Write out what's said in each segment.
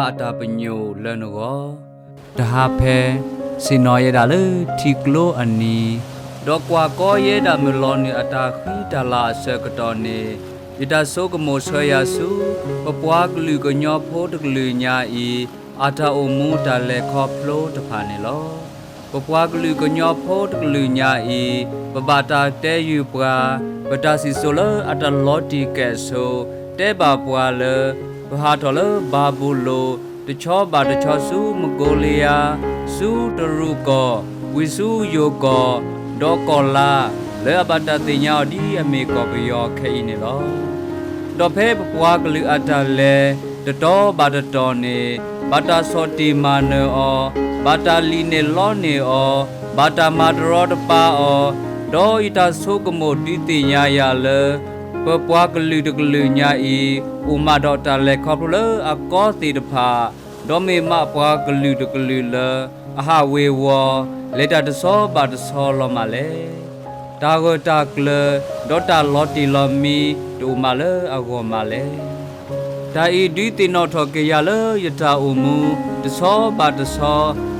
အတၢ်ပညိၣ်လၢနဂီၢ်, တဟါဖဲ ဆ့ၣ်နီၤယဲဒၣ်လၢထံကျိအနံၤ, ဒီးကွၢ်ကီယဲဒၣ်မုၢ်လီၤနုာ်အတၢ်ဃံတၢ်လၤအဆၢကတီၢ်န့ၣ်, ယတၢ်ဆိကမိၣ်ဆှၢယၤဆူ ပပှၤကလုာ်ကညီဖိတကလုာ်ညါအံၤ အတၢ်အိၣ်မူတၢ်လဲၤခီဖျိတဖၣ်န့ၣ်လီၤ. ပပှၤကလုာ်ကညီဖိတကလုာ်ညါအံၤ ပဘၣ်တၢ်တဲယုာ်ပှၤ, ပတၢ်စံၣ်စိၤလၢအတၢ်လီၤတံၢ်ကဲၣ်ဆိး တဲဘၣ်ပှၤလၢ ပဟးထီၣ်လၢဘၤဘူလိၣ် တဆီဘၣ်တဆီဆူမကိလယါ, ဆူတရူးကီၢ်, ဝံၤဆူယိၤကီၢ်, ဒီးကီၢ်လါ လၢအဘၣ်တၢ်သ့ၣ်ညါအီၤဒ်အမ့ၢ်ကီၢ်ပယီၤခဲအံၤန့ၣ်လီၤ. ဒီးဖဲပပှၤကလုာ်အတၢ်လဲၤ တတီၤဘၣ်တတီၤန့ၣ်, ဘၣ်တၢ်ဆီၣ်တံၢ်မၤနၢၤအီၤ, ဘၣ်တၢ်လံၣ်န့ၢ်လီန့ၢ်အီၤ, ဘၣ်တၢ်မၤတရီတပါအီၤ, ဒီးယတၢ်ဆိကမိၣ်ဒုးသ့ၣ်ညါယၤလၢ ပပှၤကလုာ်တကလုာ်ညါအံၤ အိၣ်မးဒီးတၢ်လဲၤခီဖျိလၢအကီသ့ၣ်တဖၣ်, ဒီးမ့ၢ်မးပှၤကလုာ်တကလုာ်လၢ အဟးဝ့ၤဝီၤ လဲၤတၢ်တဆီဘၣ်တဆီလီၤမးလဲၣ်. တၢ်ဂၢၢ်တၢ်ကျၢၤ ဒီးတၢ်လီၤတံၢ်လီၤမံ တအိၣ်မးလၢအဂီၢ်မးလဲၣ်. တၢ်အံၤဒုးသ့ၣ်နီၣ်ထီၣ်က့ၤယၤလၢယတၢ်အိၣ်မူ တဆီဘၣ်တဆီ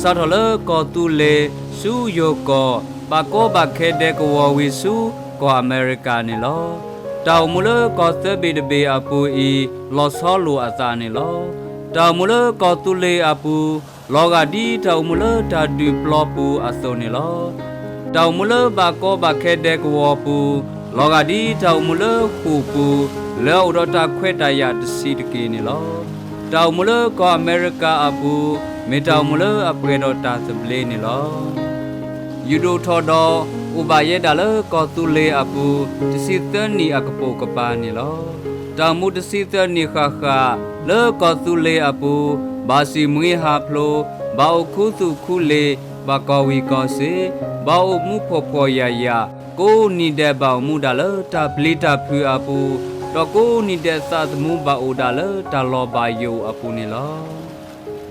စးထီၣ်လၢကီၢ်သူလ့ၤ ဆူယိၤကီၢ် ဘၣ်ကီဘၣ်ခဲဒဲကဝီၤဝံၤဆူ ကီၢ်အမဲရကၤန့ၣ်လီၤ. တၢ်အိၣ်မူလၢကီၢ်သၢဘ့ၣ်တဘ့ၣ်အပူၤအံၤ လီၤဆီလိာ်အသးန့ၣ်လီၤ. တၢ်အိၣ်မူလၢကီၢ်သူလ့ၤအပူၤ လီၤဂာ်ဒ်တၢ်အိၣ်မူလၢတၢ်ဒုးပျီပူၤအသိးန့ၣ်လီၤ. တၢ်အိၣ်မူလၢဘၣ်ကီဘၣ်ခဲဒဲကဝီၤပူၤ လီၤဂာ်ဒ်တၢ်အိၣ်မူလၢဃိာ်ပူၤ လၢအအိၣ်ဒီးတၢ်ခွဲးတၢ်ယာ်တဆံးတက့ၢ်န့ၣ်လီၤ. တၢ်အိၣ်မူလၢကီၢ်အမဲရကၤအပူၤ မ့ၢ်တၢ်အိၣ်မူလၢအပှဲၤဒီးတၢ်သဘျ့န့ၣ်လီၤ. ယဒိၣ်ထီၣ်ဒီး အိၣ်ဘၣ်ယဲဒၣ်လၢကီၢ်သူလ့ၤအပူၤ တဆံသၢနံၣ်အကပိာ်ကပၤန့ၣ်လီၤ. တၢ်အိၣ်မူတဆံသၢနံၣ်ဃၣ်ဃၣ် လၢကီၢ်သူလ့ၤအပူၤ ဘၣ်စံၣ်မှံဟးဖျိး, ဘၣ်အိၣ်ခူသူၣ်ခူလ့ၤ, ဘၣ်ကီၢ်ဝံၣ်ကီၢ်စ့ၢ်, ဘၣ်အိၣ်မူဖှီၣ်ဖှီၣ်ယာ်ယာ်, ကိးနံၣ်ဒဲးဘၣ်အိၣ်မူဒၣ်လၢတၢ်ပျံၤတၢ်ဖုးအပူၤ, ဒီးကိးနံၣ်ဒဲးသးသမူဘၣ်အိၣ်ဒၣ်လၢတၢ်လီၤဘၣ်ယိၣ်အပူၤန့ၣ်လီၤ.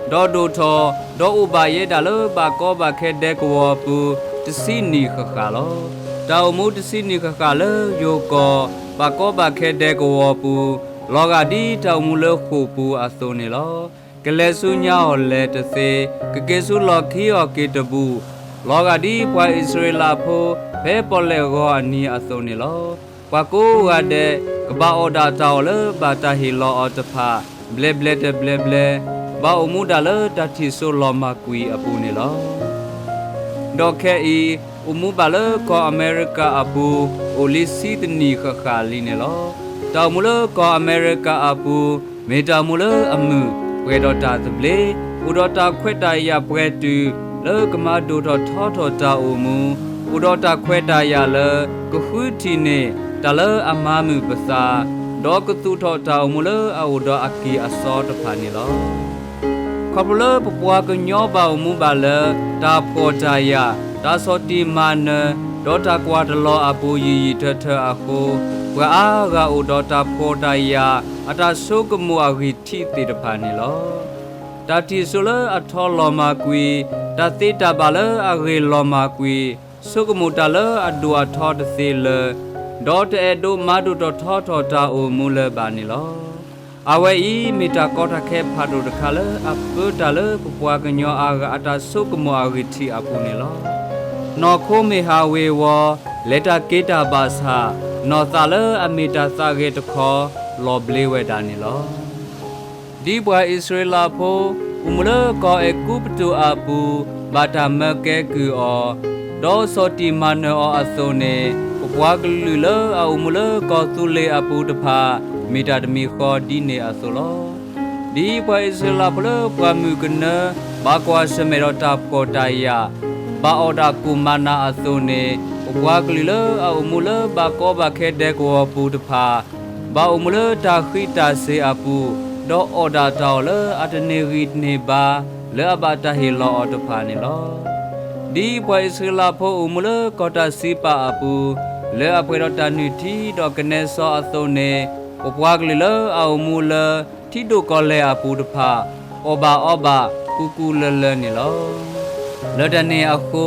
ဒီးဒိၣ်ထီၣ် ဒီးအိၣ်ဘၣ်ယဲဒၣ်လၢဘၣ်ကီဘၣ်ခဲဒဲကဝီၤအပူၤ တဆံနံၣ်ဃၣ်ဃၣ်လီၤ. တၢ်အိၣ်မူတဆံနံၣ်ဃၣ်ဃၣ်လၢယိၤကီၢ် ဘၣ်ကီဘၣ်ခဲဒဲကဝီၤပူၤ လီၤဂာ်ဒ်တၢ်အိၣ်မူလၢဃိာ်ပူၤအသိးန့ၣ်လီၤ. ကလဲၤဆူညါအီၤလဲၤတသ့, ကက့ၤဆူလီၢ်ခံအီၤက့ၤတဘူၣ်, လီၤဂာ်ဒ်ပှၤအံၣ်စရ့လးဖိ ဖဲပီၣ်လဲၣ်ဂီၤအနံၤအသိးန့ၣ်လီၤ. ပှၤကိးဂၤဒဲး ကဘၣ်အီၣ်ဒၣ်တၢ်အီၣ်လၢဘၣ်တၢ်ဟ့ၣ်လီၤအီၤတဖၣ် ဘျဲးဘျဲးတဘျဲးဘျဲး, ဘၣ်အိၣ်မူဒၣ်လၢတၢ်ထံၣ်စိလီၤမၢ်ကွံာ်အပူၤန့ၣ်လီၤ. ဒီးခဲအံၤ အိၣ်မူဘၣ်လၢကီၢ်အမဲရကၤအပူၤ အိၣ်လံဆံတနံၣ်ဃၣ်ဃၣ်လံန့ၣ်လီၤ. တၢ်အိၣ်မူလၢကီၢ်အမဲရကၤအပူၤ မ့ၢ်တၢ်အိၣ်မူလၢအမုာ် ပှဲၤဒီးတၢ်သဘျ့, အိၣ်ဒီးတၢ်ခွဲးတၢ်ယာ်ပှဲၤတုာ် လၢကမၤဒိၣ်ထီၣ်ထီထီၣ်တၢ်အိၣ်မူ, အိၣ်ဒီးတၢ်ခွဲးတၢ်ယာ်လၢ ကဃုထံၣ်န့ၢ် တၢ်လၢအမၤမုာ်ပသး, ဒီးကသူၣ်ထီၣ်တၢ်အိၣ်မူလၢအအိၣ်ဒီးအကံၢ်အစီတဖၣ်န့ၣ်လီၤ. ခီဖျိလၢပပှၤကညီဘၣ်အိၣ်မူဘၣ်လၢ တၢ်ဖှီၣ်တၢ်ယာ်, တၢ်ဆီၣ်တံၢ်မၤနၢၤ, ဒီးတၢ်ကွၢ်တလီၤအပူၤယံာ်ယံာ်ထၢထၢအဃိ, ပှၤအါဂၤအိၣ်ဒီးတၢ်ဖှီၣ်တၢ်ယာ် အတၢ်ဆိကမိၣ်အဂံၢ်ထံးသ့ၣ်တဖၣ်န့ၣ်လီၤ. တၢ်ထံၣ်စိလၢအထီလီၤမၢ်ကွံာ်, တၢ်သ့တၢ်ဘၣ်လၢအဂ့ၤလီၤမၢ်ကွံာ်, ဆိကမိၣ်တၢ်လၢအဒိၣ်အထီတသ့လၢၤ, ဒီးတအဲၣ်ဒိးမၤဒိၣ်ထီၣ်ထီထီၣ်တၢ်အိၣ်မူလၢၤဘၣ်န့ၣ်လီၤ. အဝဲအံၤမ့ၢ်တၢ်ကီတၢ်ခဲဖးဒိၣ်တခါလၢအပၢတၢ်လၢပပှၤကညီအါဂၤအတၢ်ဆိကမိၣ်အဂံၢ်ထံးအပူၤန့ၣ်လီၤ. နီၢ်ခိမ့ၢ်ဟးဝ့ၤဝီၤ လဲၤတၢ်က့ၤတၢ်ဘၣ်ဆၣ်, နီၢ်သးလၢအမ့ၢ်တၢ်သးဂ့ၤတခီ လီၤဘျ့ဝဲဒၣ်န့ၣ်လီၤ. ဒ်ပှၤအံၣ်စရ့လးဖိ အိၣ်မူလၢကီၢ်အဲၤကူပတူးအပူၤ ဘၣ်တၢ်မၢကဲကုၢ်အီၤ, ဒီးဆီၣ်တံၢ်မၤနၢၤအီၤအသိးန့ၣ်, ပပှၤကလုာ်လၢအအိၣ်မူလၢကီၢ်သူလ့ၤအပူၤတဖၣ် မ့ၢ်တၢ်တမံၤဃီဒ်န့ၣ်အသိးလီၤ. ဒ်ပှၤအံၣ်စရ့လးဖိလၢပှၤမုၣ်ကနၢ ဘၣ်ကွၢ်ဆၢၣ်မဲာ်ဒီးတၢ်ဖှီၣ်တၢ်ယာ်, ဘၣ်အီၣ်ဒၣ်ကိၣ်မၤနၤအသိးန့ၣ်, ပပှၤကလုာ်လၢအအိၣ်မူလၢဘၣ်ကီဘၣ်ခဲဒဲကဝီၤပူၤတဖၣ် ဘၣ်အိၣ်မူလၢတၢ်ဃံးတၢ်စ့ၤအပူၤ, ဒီးအီၣ်ဒၣ်တၢ်အီၣ်လၢအတန့ၢ်ဂံၢ်တန့ၢ်ဘါ လၢအဘၣ်တၢ်ဟ့ၣ်လီၤအီၤတဖၣ်န့ၣ်လီၤ. ဒ်ပှၤအံၣ်စရ့လးဖိအိၣ်မူလၢကီၢ်တၢ်စံးပာ်အပူၤ, လၢအပှဲၤဒီးတၢ်နုၢ်ထံဒီးကနဲစီအသိးန့ၣ်, ပပှၤကလုာ်လၢအအိၣ်မူလၢ ထံဒိၣ်ကီၢ်လဲၢ်အပူၤတဖၣ် အီၣ်ဘၣ်အီဘၣ်ကူကူလၢလၢန့ၣ်လီၤ. လၢတၢ်န့ၣ်အဃိ,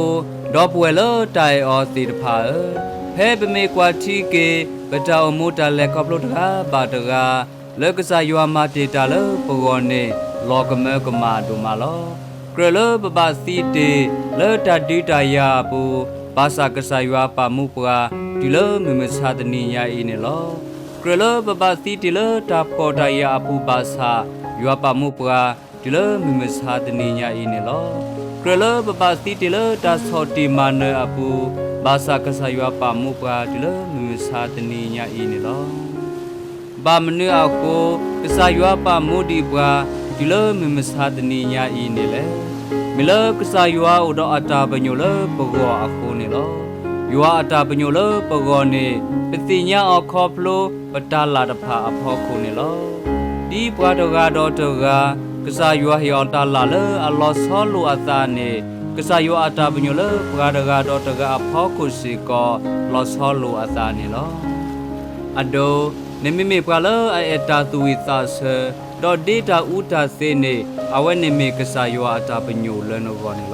ဒီပုၢ်ဝဲၢ်လၢတၢ်အဲၣ်အီၤသ့ၣ်တဖၣ်ဧၢ, ဖဲပမ့ၢ်ကွၢ်ထံက့ၤ ပတၢ်အိၣ်မူတၢ်လဲၤခီဖျိတဂၤဘၣ်တဂၤ, လၢကစၢ်ယွၤမၤတ့ၢ်တၢ်လၢပဂီၢ်န့ၣ် လီၤကမၢကမၣ်ဒိၣ်မးလီၤ. ကြၢးလၢပဘၣ်သံတ့ၢ်လၢတၢ်ဒုးတၢ်ယၤအပူၤ, ဘၣ်ဆၣ်ကစၢ်ယွၤပာ်မူပှၤတုၤလၢမုၢ်မဆါတနံၤညါအံၤန့ၣ်လီၤ. ကြၢးလၢပဘၣ်သံတ့ၢ်လၢတၢ်ဖှီၣ်တၢ်ယာ်အပူၤဘၣ်ဆၣ်, ယွၤပာ်မူပှၤတုၤလၢမုၢ်မဆါတနံၤညါအံၤန့ၣ်လီၤ. ကြၢးလၢပဘၣ်သံတ့ၢ်လၢတၢ်ဆီၣ်တံၢ်မၤနၢၤအပူၤ, ဘၣ်ဆၣ်ကစၢ်ယွၤပာ်မူပှၤတုၤလၢမုၢ်မဆါတနံၤညါအံၤန့ၣ်လီၤ. ဘၣ်မနုၤအဃိ ကစၢ်ယွၤပာ်မူဒံးပှၤ တုၤလၢမုၢ်မဆါတနံၤညါအံၤန့ၣ်လဲၣ်. မ့ၢ်လၢကစၢ်ယွၤအိၣ်ဒီးအတၢ်ပညိၣ်လၢပဂီၢ်အဃိန့ၣ်လီၤ. ယွၤအတၢ်ပညိၣ်လၢပဂီၢ်န့ၣ် ပသ့ၣ်ညါအီၤခီဖျိပတၢ်လၢ်တဖၣ်အဖီခိၣ်န့ၣ်လီၤ. ဒ်ပှၤတဂၤဒီးတဂၤ ကစၢ်ယွၤဟ့ၣ်အီၤတၢ်လၢ်လၢအလီၤဆီလိာ်အသးန့ၣ်, ကစၢ်ယွၤအတၢ်ပညိၣ်လၢပှၤတဂၤဒီးတဂၤအဖီခိၣ်စ့ၢ်ကီး လီၤဆီလိာ်အသးန့ၣ်လီၤ. အဒိ, နမ့မ့ၢ်ပှၤလၢအအဲၣ်တၢ်သူၣ်ဝံၣ်သးဆၢ, ဒီးဒ့တၢ်အူတၢ်သ့န့ၣ်, အဝဲန့ၣ်မ့ၢ်ကစၢ်ယွၤအတၢ်ပညိၣ်လၢနဂီၢ်န့ၣ်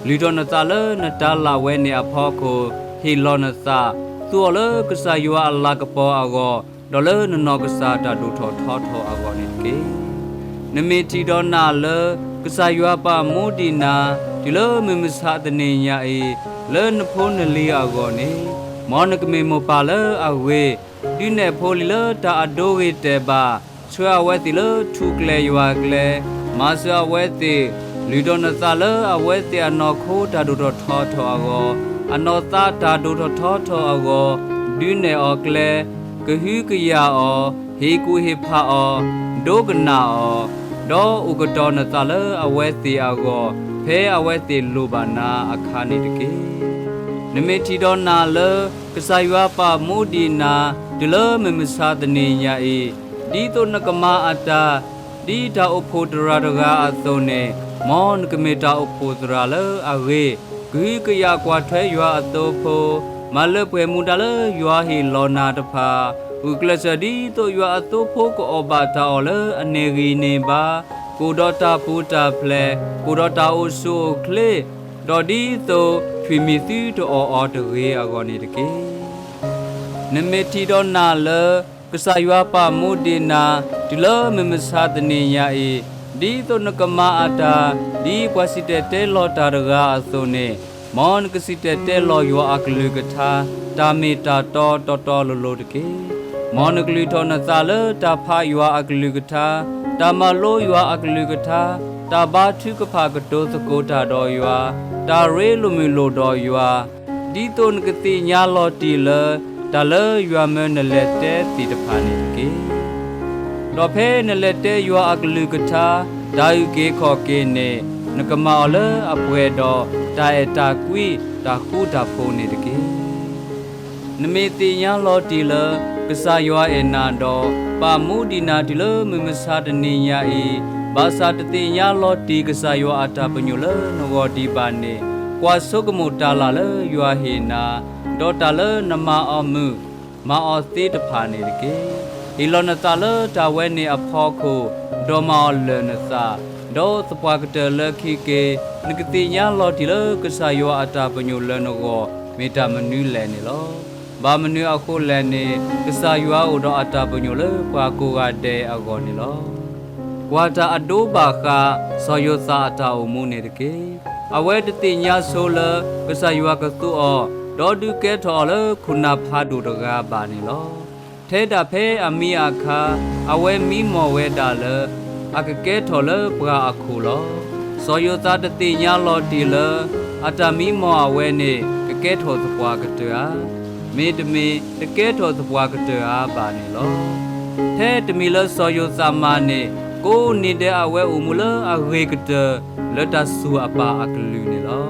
လီၤ. လုၢ်ထီၣ်နသးလၢနတၢ်လၢ်ဝဲန့ၣ်အဖီခိၣ်, ဟ့ၣ်လီၤနသး, သူအီၤလၢကစၢ်ယွၤအလၤကပီၤအဂီၢ်, ဒီးလၢနနီၢ်ကစၢ်တၢ်ဒိၣ်ထီၣ်ထီထီၣ်အဂီၢ်န့ၣ်တက့ၢ်. နမ့ၢ်ထံၣ်ဒီးနာ်လၢ ကစၢ်ယွၤပာ်မူဒံးနၤ တုၤလၢမုၢ်မဆါတနံၤညါအံၤ, လၢနဖိနလံၤအဂီၢ်န့ၣ်, မ်နကမ့ၢ်မိၢ်ပၢ်လၢအဂ့ၤ, ဒုးနဲၣ်ဖိလံၤလၢတၢ်အဒိဂ့ၤတဲာ်ဘၣ်, ဆှၢအဝဲသ့ၣ်လၢထူၣ်ကျဲယွၤအကျဲ, မၤစၢၤအဝဲသ့ၣ်, လုၢ်ထီၣ်နသးလၢအဝဲသ့ၣ်အနီၢ်ခိတၢ်ဒိၣ်ထီၣ်ထီထီၣ်အဂီၢ်, အနီၢ်သးတၢ်ဒိၣ်ထီၣ်ထီထီၣ်အဂီၢ်, ဒုးနဲၣ်အီၤကျဲ, ကဟုကယာ်အီၤ, ဟ့ၣ်ကူၣ်ဟ့ၣ်ဖးအီၤ, ဒိကနၣ်အီၤ, ဒီးအိၣ်ကတီၤနသးလၢအဝဲသ့ၣ်အဂီၢ် ဖဲအဝဲသ့ၣ်လိၣ်ဘၣ်နၤအခါန့ၣ်တက့ၢ်. နမ့ၢ်ထံၣ်ဒီးနာ်လၢ ကစၢ်ယွၤပာ်မူဒံးနၤ တုၤလၢမုၢ်မဆါတနံၤညါအံၤ, ဒ်သိးနကမၤအတၢ် ဒ်တၢ်အိၣ်ဖှိၣ်သရၣ်တဂၤအသိးန့ၣ်, မ်နကမ့ၢ်တၢ်အိၣ်ဖှိၣ်သရၣ်လၢအဂ့ၤ, ကဟုကယာ်ကွၢ်ထွဲယွၤအသိဖိ, မၤလၢပှဲၤမူဒါလၢယွၤဟ့ၣ်လီၤနၤတဖၣ်, ဂုာ်ကျဲးစၢးဒ်သိးယွၤအသိဖိကအီၣ်ဘၣ်တၢ်အီၣ်လၢအန့ၢ်ဂံၢ်န့ၢ်ဘါ, ကအိၣ်ဒီးတၢ်ပူၤတၢ်ဖျဲး, ကအိၣ်ဒီးတၢ်အိၣ်ဆူၣ်အိၣ်ချ့, ဒီးဒ်သိးထွံၣ်မံၤသုတအီၣ်အီၤတဂ့ၤအဂီၢ်န့ၣ်တက့ၢ်. နမ့ၢ်ထံၣ်ဒီးနာ်လၢ ကစၢ်ယွၤပာ်မူဒံးနၤ တုၤလၢမုၢ်မဆါတနံၤညါအံၤ, ဒ်သိးနကမၤအတၢ် ဒ်ပှၤစံၣ်တဲၤတဲလီၤတၢ်တဂၤအသိးန့ၣ်, မ်နကစံၣ်တဲၤတဲလီၤယွၤအကလုၢ်ကထါ တၢ်မ့ၢ်တၢ်တီတီတီလိၤလိၤတက့ၢ်. မ်နကလုၢ်ထီၣ်နသးလၢတၢ်ဖးယွၤအကလုၢ်ကထါ, တၢ်မၤလိယွၤအကလုၢ်ကထါ, တၢ်ဘါထုကဖၣ်ကတိၤသကိးတၢ်ဒီးယွၤ, တၢ်ရ့လိာ်မုာ်လိာ်ဒီးယွၤ, ဒ်သိးနကသ့ၣ်ညါလီၤတံၢ်လၢ တၢ်လၢယွၤမၢနလဲၤတဲသ့ၣ်တဖၣ်န့ၣ်တက့ၢ်. ဒီးဖဲနလဲၤတဲယွၤအကလုၢ်ကထါ တၢ်အုၣ်က့ၤခီၣ်က့ၤန့ၣ်, နကမၤအီၤလၢအပှဲၤဒီး တၢ်အဲၣ်တၢ်ကွံ တၢ်ဃူတၢ်ဖိးန့ၣ်တက့ၢ်. နမ့ၢ်သ့ၣ်ညါလီၤတံၢ်လၢ ကစၢ်ယွၤအဲၣ်နၤဒီး ပာ်မူဒံးနၤတုၤလၢမုၢ်မဆါတနံၤညါအံၤ, ဘၣ်ဆၣ်တသ့ၣ်ညါလီၤတံၢ်ကစၢ်ယွၤအတၢ်ပညိၣ်လၢနဂီၢ်ဒံးဘၣ်န့ၣ်, ကွၢ်ဆိကမိၣ်တၢ်လၢ်လၢယွၤဟ့ၣ်နၤ, ဒီးတၢ်လၢနမၤအီၤမုာ် မၤအီၤသ့တဖၣ်န့ၣ်တက့ၢ်. ဟ့ၣ်လီၤနသးလၢတၢ်ဝဲန့ၣ်အဖီခိၣ်, ဒီးမၤအီၤလၢာ်နသး, ဒီးသပှၢ်ကတၢၢ်လၢခံက့ၤ, နကသ့ၣ်ညါလီၤတံၢ်လၢကစၢ်ယွၤအတၢ်ပညိၣ်လၢနဂီၢ် မ့ၢ်တၢ်မနုၤလဲၣ်န့ၣ်လီၤ. ဘၣ်မနုၤအဃိလဲၣ်န့ၣ်, ကစၢ်ယွၤအိၣ်ဒီးအတၢ်ပညိၣ်လၢပှၤကိးဂၤဒဲးအဂီၢ်န့ၣ်လီၤ. ကွၢ်တၢ်အဒိဘၣ်ဃး စီၤယိၤသးအတၢ်အိၣ်မူန့ၣ်တက့ၢ်. အဝဲတသ့ၣ်ညါဆိလၢ ကစၢ်ယွၤကသူအီၤ, ဒီးဒုးကဲထီၣ်အီၤလၢခိၣ်နၢ်ဖးဒိၣ်တဂၤဘၣ်န့ၣ်လီၤ. ထဲဒၣ်ဖဲအမံအခါ, အဝဲမံမီၢ်ဝဲဒၣ်လၢ အကကဲထီၣ်လၢပှၤအခိၣ်လီၤ. စီၤယိၤသးတသ့ၣ်ညါလီၤတံၢ်လၢ အတၢ်မံမီၢ်အဝဲန့ၣ် ကကဲထီၣ်သပှၢ်ကတၢၢ်ဧါ, မ့တမ့ၢ် တကဲထီၣ်သပှၢ်ကတၢၢ်ဧါဘၣ်န့ၣ်လီၤ. ထဲတမံၤလၢစီၤယိၤသးမၤန့ၣ်, ကိးနံၤဒဲးအဝဲအိၣ်မူလၢအဂ့ၤကတၢၢ် လၢတၢ်စူၢ်အပၢ်အကလုၢ်န့ၣ်လီၤ.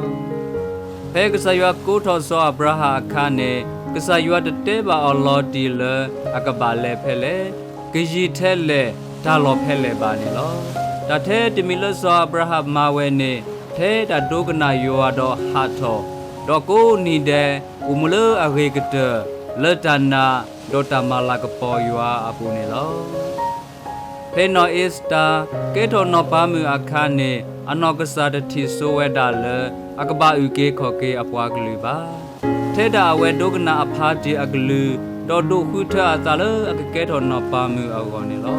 ဖဲကစၢ်ယွၤကိးထီၣ်စီၤအၤဘြၤဟၣ်အခါန့ၣ်, ကစၢ်ယွၤတတဲဘၣ်အီၤလီၤတံၢ်လၢ အကဘၣ်လဲၤဖဲလဲၣ်, ကယံာ်ထဲလဲၣ်, တၢ်လီၢ်ဖဲလဲၣ်ဘၣ်န့ၣ်လီၤ. တၢ်ထဲတမံၤလၢစီၤအၤဘြၤဟၣ်မၤဝဲန့ၣ်, ထဲတၢ်ဒိကနၣ်ယွၤဒီးဟးထီၣ်, ဒီးကိးနံၤဒဲး အိၣ်မူလၢအဂ့ၤကတၢၢ် လၢတၢ်နာ် ဒီးတၢ်မၤလၤကပီၤယွၤအပူၤန့ၣ်လီၤ. ဖဲနီၢ်အ့ၤစတၢၤ ကဲထီၣ်နီၢ်ပၤမုၣ်အခါန့ၣ်, အနီၢ်ကစၢ်တထံၣ်စိဝဲဒၣ်လၢ အကဘၣ်အုၣ်က့ၤခီၣ်က့ၤအပှၤကလုာ်ဘၣ်. ထဲဒၣ်အဝဲဒိကနၣ်အဖါတံၢ်အကလုၢ်, ဒီးဒိးဃုထၢအသးလၢအကကဲထီၣ်နီၢ်ပၤမုၣ်အဂီၢ်န့ၣ်လီ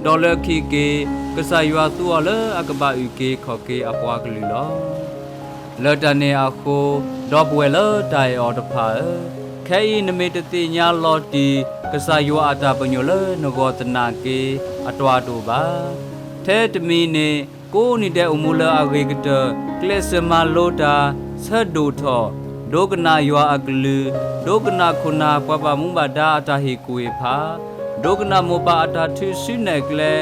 ၤ. ဒီးလၢခံက့ၤ ကစၢ်ယွၤသူအီၤလၢအကဘၣ်အုၣ်က့ၤခီၣ်က့ၤအပှၤကလုာ်လီၤ. လၢတၢ်န့ၣ်အဃိ, ဒီပုၢ်ဝဲၢ်လၢတၢ်အဲၣ်အီၤတဖၣ်ဧၢ, ခဲအံၤနမ့ၢ်တသ့ၣ်ညါလီၤတံၢ် ကစၢ်ယွၤအတၢ်ပညိၣ်လၢနဂီၢ်သနာ်က့ အတွၤဒိၣ်ဘၣ်. ထဲတမံၤန့ၣ် ကိးနံၤဒဲးအိၣ်မူလၢအဂ့ၤကတၢၢ် ကျဲးစၢးမၤလိတၢ်, ဆၢဒိၣ်ထီၣ်, ဒိကနၣ်ယွၤအကလုၢ်, ဒိကနၣ်ခိၣ်နၢ်ပှၤဘၣ်မူဘၣ်ဒါအတၢ်ဟ့ၣ်ကူၣ်ဟ့ၣ်ဖး, ဒိကနၣ်မိၢ်ပၢ်အတၢ်ထုးစုနဲၣ်ကျဲ,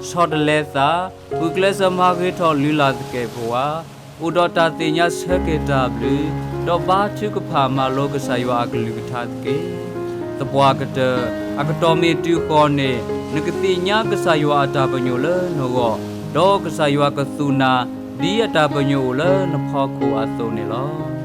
ဆီတလဲသး, ဂုာ်ကျဲးစၢးမၤဂ့ၤထီၣ်လုၢ်လၢ်သကဲာ်ပဝး, အိၣ်ဒီးတၢ်သ့ၣ်ညါဆၢက့ၤတၢ်ဘျုး, ဒီးဘါထုကဖၣ်မၤလိကစၢ်ယွၤအကလုၢ်ကထါတက့ၢ်. သပှၢ်ကတၢၢ် အကတီၢ်မ့ၢ်တုၤဃီၤန့ၣ် နကသ့ၣ်ညါကစၢ်ယွၤအတၢ်ပညိၣ်လၢနဂီၢ်, ဒီးကစၢ်ယွၤကသူၣ်နၤ ဒ်အတၢ်ပညိၣ်အိၣ်လၢနဖီခိၣ်အသိးန့ၣ်လီၤ.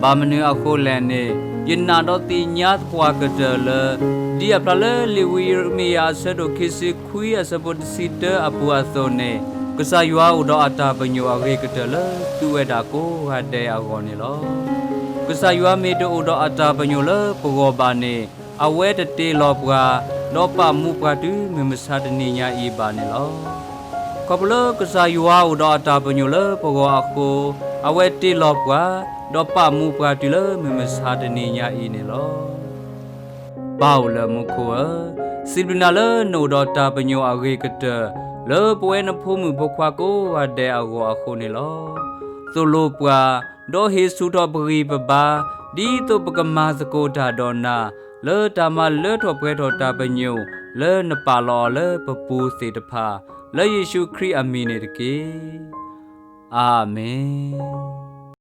ဘၣ်မနုၤအဃိလဲၣ်န့ၣ်, ယနာ်ဒီးသ့ၣ်ညါသပှၢ်ကတၢၢ်လၢ ဒ်အဖျါလၢလံာ်ဝံယံးရမံယၤအဆၢဒိၣ်ခံဆံခွံအဆၢဖိတဆံတၢအပူၤအသိးန့ၣ်, ကစၢ်ယွၤအိၣ်ဒီးအတၢ်ပညိၣ်အဂ့ၤကတၢၢ်လၢသုဝဲဒၣ်ကိးဂၤဒဲးအဂီၢ်န့ၣ်လီၤ. ကစၢ်ယွၤမ့ၢ်တအိၣ်ဒီးအတၢ်ပညိၣ်လၢပဂီၢ်ဘၣ်န့ၣ်, အဝဲတတ့လီၤပှၤ, ဒီးပာ်မူပှၤတုၤမုၢ်မဆါတနံၤညါအံၤဘၣ်န့ၣ်လီၤ. ခီဖျိလၢကစၢ်ယွၤအိၣ်ဒီးအတၢ်ပညိၣ်လၢပဂီၢ်အဃိ, အဝဲတ့လီၤပှၤ, ဒီးပာ်မူပှၤတုၤလၢမုၢ်မဆါတနံၤညါအံၤန့ၣ်လီၤ. ပၢ်အိၣ်လၢမူခိၣ်ဧၢ, စံးဘျုးနၤလၢနအိၣ်ဒီးတၢ်ပညိၣ်အဂ့ၤကတၢၢ် လၢပဝဲနဖိမုၣ်ဖိခွါကိးဂၤဒဲးအဂီၢ်အဃိန့ၣ်လီၤ. သိၣ်လိပှၤ, ဒီးဟ့ၣ်ဆူၣ်ထီၣ်ပဂံၢ်ပဘါ, ဒ်သိးပကမၤသကိးတၢ်ဒီးနၤ, လၢတၢ်မၤလၢထီၣ်ပှဲၤထီၣ်တၢ်ပညိၣ် လၢနပာ်လီၤအီၤလၢပပူၤသ့ၣ်တဖၣ်, လၢယ့ၣ်ၡူးခရံာ်အမံၤန့ၣ်တက့ၢ်. အၤမ့ၣ်.